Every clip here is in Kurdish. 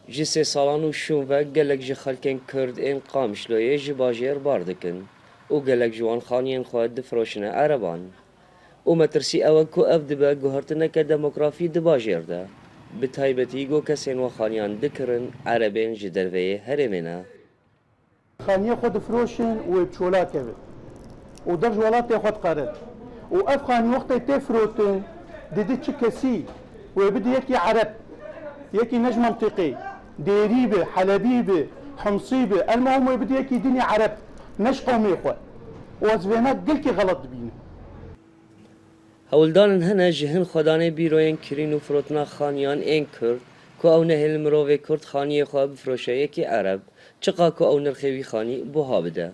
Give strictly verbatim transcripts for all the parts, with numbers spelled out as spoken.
Ji sê salan û şûn ve gelek ji xelkên Kurd ên Qamişloyê ji bajêr bar dikin û gelek ji wan xaniyên xwe difiroşine Ereban. Û metirsî ew e ku ev dibe guhertineke demografî di bajêr de, bi taybetî ku kesên we xaniyan dikirin Erebên ji derveyê herêmê ne. Xaniyê xwe difiroşin û wê bi çola kevin û dev ji welatê xwe diqerin. Û ev xanî wextê tê firotin, didi çi kesî wê bidi yekî Ereb, yekî ne ji mentiqê, Dêrî bi, Helebî bi, Himsî bi, elmuhim wê bidi yekî dinê Ereb, ne ji qewmê xwe. Û ez vêna gelkî xelet dibînim. Hewldanên hene ji hin xwedanê bîroyên kirîn û firotina xaniyan ên Kurd, ku ew nehêlin mirovê Kurd xaniyê xwe bifiroşe yekî Ereb, çiqa ku ew nirxê wî xanî buha bide.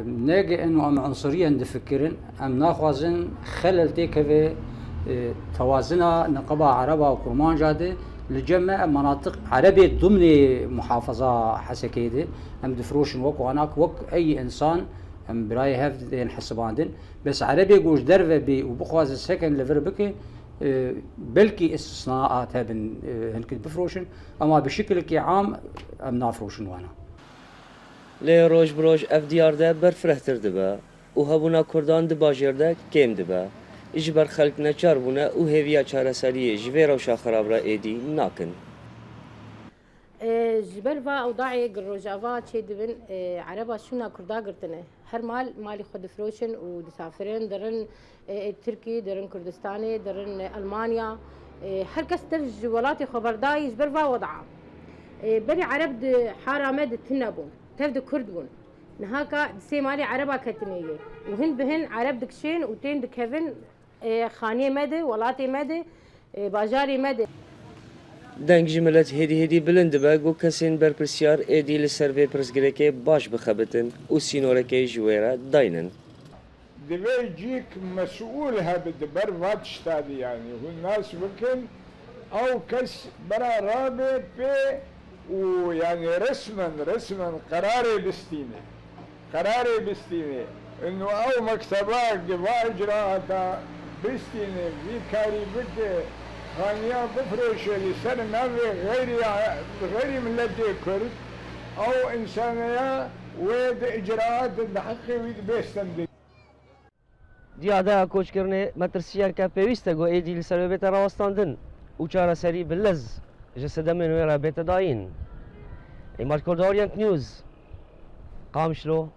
Neg eno em unsuriyen difikirin, em naxwazin xelel têkeve, e, tewazina niqaba Ereba û Kurmanca de, li cem me em menatiq Erebê dumnê muhafaza Hesekê de, em difiroşin wek wana ku wek ey insan, em birayê hev tên hesibandin. Bes Erebê ku ji derve bê û bixwaze seken li vir bike, e, belkî istisnaat hebin, e, hinkî bifiroşin, ama bi şikilekî am em nafiroşin wana. Lê roj bi roj ev diyar de berfirehtir dibe û hebûna Kurdan di bajêr de kêm dibe. Ji ber xelk neçar bûne û hêviya çareseriyê ji vê rewşa xirab re êdî nakin. E, ji ber va ewdayê gi Rojava çêdibin, e, Ereba şûna Kurda girtine. Her mal malî xwe difiroşin û disafirin, dirin, e, e, Tirkî, dirin Kurdistanê, dirin, e, Elmanya. E, her kes tev ji welatê xwe berdayî ji ber va weda. E, berî Ereb di hara me di tune bûn, tev di Kurd bûn. Nihaka di sê malê Ereba ketine yê. Û hin bi hin Ereb dikişên û tên dikevin, e, xaniyê me de, welatê me de, e, bajarê me de. Deng ji milet hêdî hêdî bilind dibe, ku kesên berpirsiyar êdî li ser vê pirsgirêkê baş bixebitin û sînorekê ji wê re daynin. Divê cîk mesûl hebe di ber va tişta de, yanî hûn nas bikin, ew kes bera rabe pê û, yanî resmen, resmen qerarê bistîne. Qerarê bistîne. Û ew mekteba gi va icraata bistîne, vî karî bike, xaniya bifroşe li ser navê xeyrî, xeyrî miletê Kurd, ew însaneya wê di icraatê di heqê wî dibê stendin. Diyadaya koçkirinê metirsiyeke pêwîst e ku êdî li ser wê bête rawestandin û çareserî bi lez ji sedemên wê re bête dayîn. Îmad Kurdor, Yank News, Qamişlo.